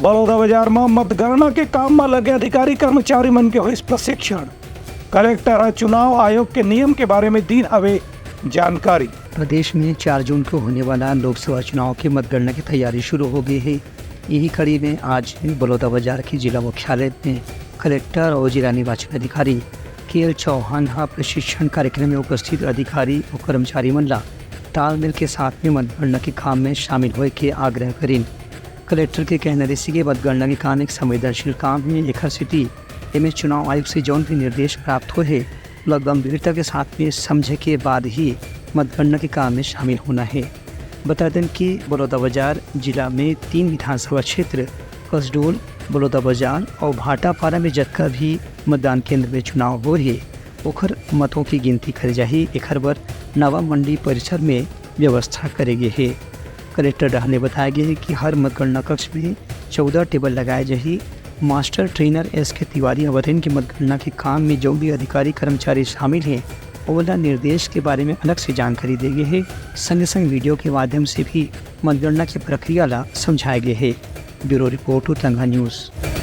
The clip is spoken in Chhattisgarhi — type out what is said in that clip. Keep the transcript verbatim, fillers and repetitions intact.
बलौदाबाजार म मतगणना के काम म लगे अधिकारी कर्मचारी मन के होइस प्रशिक्षण। कलेक्टर ह चुनाव आयोग के नियम के बारे में दीन हवे जानकारी। प्रदेश में चार जून को होने वाला लोकसभा चुनाव के मतगणना की तैयारी शुरू हो गई है। यही कड़ी में आज बलौदाबाजार के जिला मुख्यालय में कलेक्टर और जिला निर्वाचन अधिकारी के एल चौहान ह प्रशिक्षण कार्यक्रम में उपस्थित अधिकारी और कर्मचारी मन ला तालमेल के साथ में मतगणना के काम में शामिल होए के आग्रह करिन। कलेक्टर के कहना रहिस कि मतगणना के काम एक संवेदनशील काम हे, एखर सेती एमे चुनाव आयोग से जौन भी निर्देश प्राप्त होए हे, ओला गंभीरता के साथ में समझे के बाद ही मतगणना के काम में शामिल होना हे। बता देन कि बलौदाबाजार जिला में तीन विधानसभा क्षेत्र कसडोल, बलौदाबाजार और भाटापारा में जतका भी मतदान केंद्र में चुनाव हो रहे, ओखर मतों की गिनती करे जाही। एखर बर नवा मंडी परिसर में व्यवस्था करे गे हे। कलेक्टर डहार ले बताया गया है कि हर मतगणना कक्ष में चौदह टेबल लगाए जाही। मास्टर ट्रेनर एस के तिवारी ह बतइन कि मतगणना के काम में जो भी अधिकारी कर्मचारी शामिल हे, ओला निर्देश के बारे में अलग से जानकारी दे गे हे। संगे संग वीडियो के माध्यम से भी मतगणना की प्रक्रिया ला समझाए गे हे। Bureau report, Utanga news.